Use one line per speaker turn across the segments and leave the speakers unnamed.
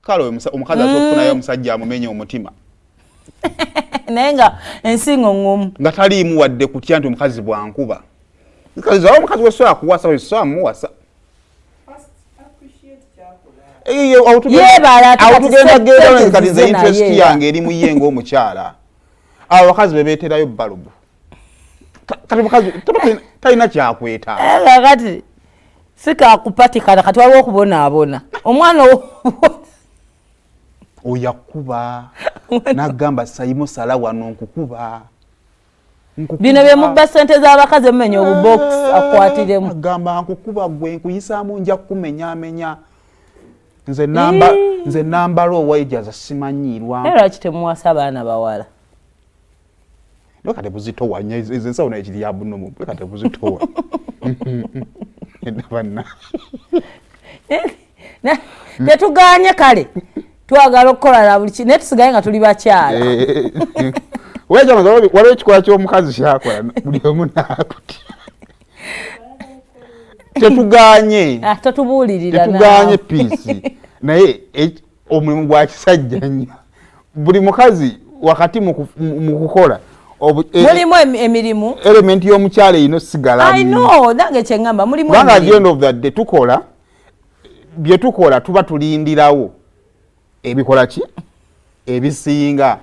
Kale omukazi asobola okufunayo omusajja amumenya omutima.
Naye nga ensingo ŋŋumu.
Nga taliimu wadde kutya nti omukazi bwankuba. Mukazi awo, omukazi wesobola kuwasa, wesobola muwasa.
Yeebala ate
awo
kati
tugenda genda
sente
kati nze
zize
interest
naye.
Yange eri mu ye ng'omukyala. Abo abakazi bebeeterayo balubu. Kati mukazi talina kyakwetaaga.
Era kati si kakupatikana, kati waliwo okubonaabona omwana
Oyakuba nagamba, "Saimo, sala wano nkukuba. Nkukuba."
Bino byemubba sente z'abakazi, emumenya obubox akwatiremu.
Agamba, "Nkukuba gwe, nkuyisaamu, nja kukumenyaamenya." Nze namba, nze nambala owaijaza simanyiirwa.
Naye lwaki temuwasa baana bawala?
Leka tebuzitowa nnyo ezo ensawo, naye kiri abunomu, leka tebuzitowa banna.
Tetuganye, kale twagala okukola na buli ki, naye tusigaye nga tuli bakyala.
Waliwo ekikolwa ky'omukazi kyakola, buli omu naakutya. Tetuganye.
Ah, totubuulirira.
Tetuganye.
Naawe.
Peace, naye omulimu gwa kisajja nnyo. Buli mukazi wakati mu kukola
Mulimu emirimu.
Element y'omukyala erina osigala.
I know, nange kyeŋŋamba, mulimu
Kubanga at the
emirimu.
end of the day tukola bye tukola, tuba tulindirawo ebikola ki ebisinga.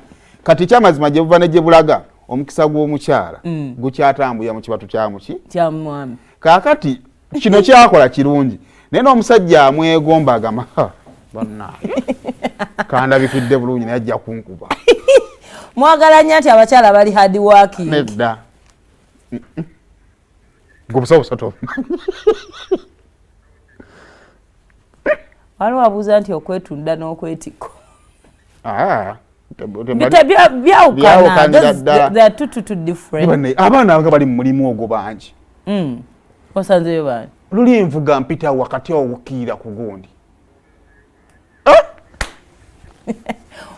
Kati kyamazima, gye buva ne gye bulaga, omukisa gw'omukyala gukyatambulira mu kibatu kya muki?
Kya mwami.
Kaakati kino kyakola kirungi, naye n'omusajja amwegomba agamba, "Ha, bannange, kandabikidde bulungi, naye ajja kunkuba."
Mwagala nnyo nti abakyala bali hard working.
Nedda, gwe busawo busatu obumanyi.
Waliwo abuuza nti okwetunda n'okwetikko
Ah,
byawukana.
Byawukanira ddala.
They are two different.
Abaana nga bali mu mulimu ogwo bangi.
Osanzeyo bani?
Luli nvuga mpita wakati awo wukiira ku gundi.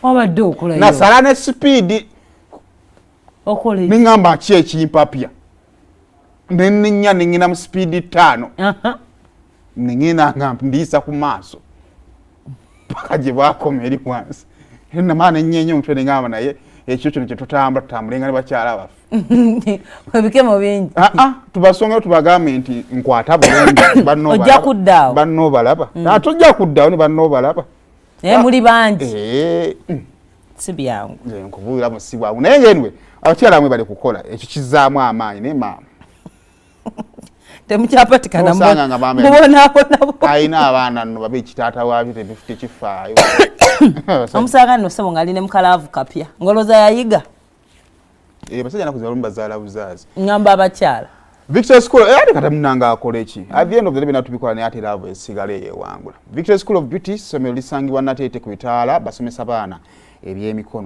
Wabadde okolayo?
Nasala ne sipiidi.
Okola eki?
Neŋŋamba, ki ekimpapya? Neninya neŋŋina mu sipiidi 5. Neŋŋenda nga ndiisa ku maaso paka gye bwakoma eri wansi. Namala nenyenya omutwe, neŋŋamba, naye ekyo kino kyetutambula, tutambulenga ne bakyala baffe.
Ebikemo bingi.
Ah, ah, tubasongeyo, tubagambe nti nkwata bulungi banno.
Ojja
balaba.
kuddaawo.
Banno balaba. Ah, tojja kuddaawo ne banno balaba.
Naye muli bangi.
Eh,
Si byangu.
Nze nkubuulira mu si bwangu, naye ngenwe abakyala bamwe bali kukola ekyo kizzaamu amaanyi, naye maama
Temukyapatikana.
Osanga nga
mubonaabona.
Alina abaana nno babe ekitaata waabyo tekifaayo.
Omusanga nno ssebo ng'ali ne mukalaavu kapya, ngolooza yayiga.
Eh, basajja naku zino bazaala buzaazi.
Ngamba abakyala.
Victory School, ate kata munanga akola eki? At the end of the day bina tubikola, naye ate love esigala eyewangula. Victory School of Beauty, ssomero lisangibwa Nateete ku bitaala, basomesa baana ebyemikono.